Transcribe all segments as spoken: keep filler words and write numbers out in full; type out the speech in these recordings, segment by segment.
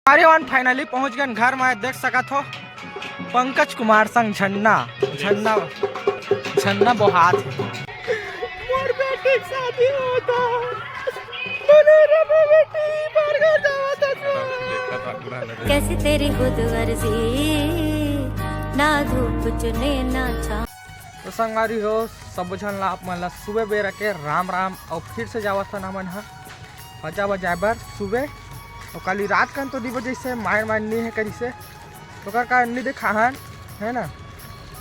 अरे वन, finally पहुंच गए घर में। देख सकत हो, पंकज कुमार संग झन्ना, झन्ना, झन्ना बोहात हे। मोर बेटी के शादी होता। अरे रे बेटी, बाहर घर जावत हस। कैसी तेरी खुद वर्जी, ना धूप चुने ना छाँव। तो संगवारी हो, सब झन ला, आप मन ला सुबह बेरा के राम राम। और फिर से जावत हन हमन ह भजा बजाए बर सुबह। और काली रात कन तो दीबो जैसे मायर मायर नहीं है करी से, तो ओकर कारण नहीं देखा हन, है ना।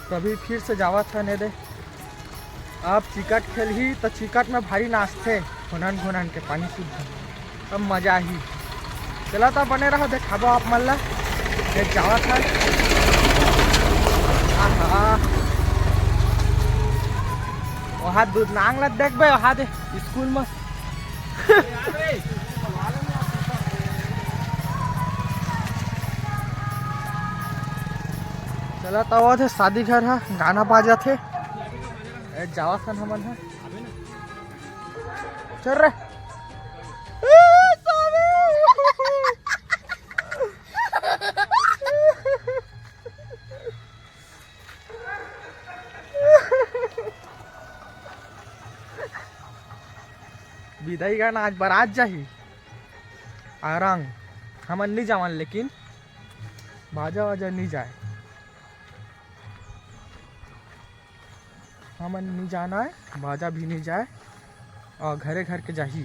तो अभी फिर से जावत हन, ए दे। अब चिकट खेलही तो चिकट में भारी नाचथे, घोनन घोनन के पानी सूझ जाथे। अब मजा आही। चला तो बने रहो, देखाबो आप मन ला। ये जावत हन। आहा। वहाँ दूध नांग ला देखबे, वहाँ दे स्कूल में। चला तो वो थे शादी घर है, गाना बाजा थे। ए, जावत हन हमन ह। चल रे। विदाई गाना आज बारात जाही। आरंग हमन नहीं जावन, लेकिन बाजा वाजा नहीं जाए। हमन नहीं जाना है, बाजा भी नहीं जाए और घरे घर के जाही।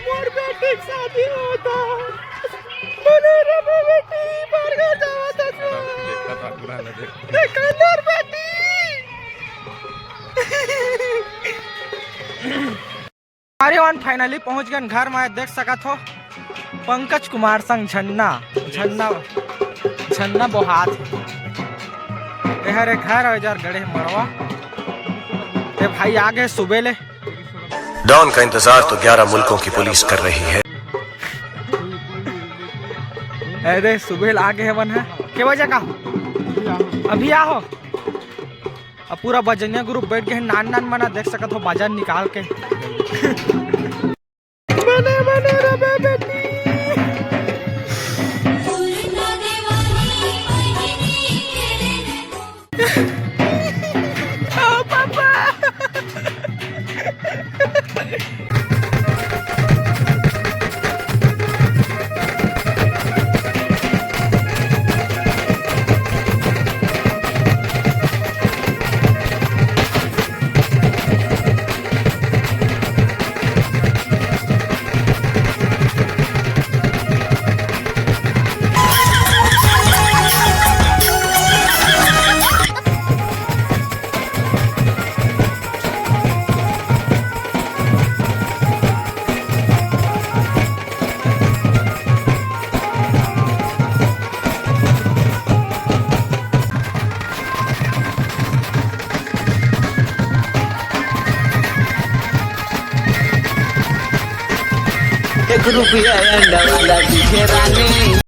मोर बेटी के शादी होता। बोले रे बेटी, बाहर घर जावत हस। देखा था, पूरा ना देख। देखा अंदर बेटी। अरे वन, finally पहुंच गए घर में। देख सकत हो, पंकज कुमार संग झन्ना, झन्ना, झन्ना बोहात हे। एहर एक घर है, इधर गड़े मड़वा। ए भाई, आ गए सुबह ले। डॉन का इंतजार तो ग्यारह मुल्कों की पुलिस कर रही है। अरे सुबह ले आ गए हमन ह। के बजे का हो? अभी आ हो। अब पूरा बजनिया group बैठ गए हैं, नान नान मना देख सकत हो बाजा निकाल के। बने बने रबे बेटी। ओ पापा। एक रुपया अंडा वाला दिखे रानी।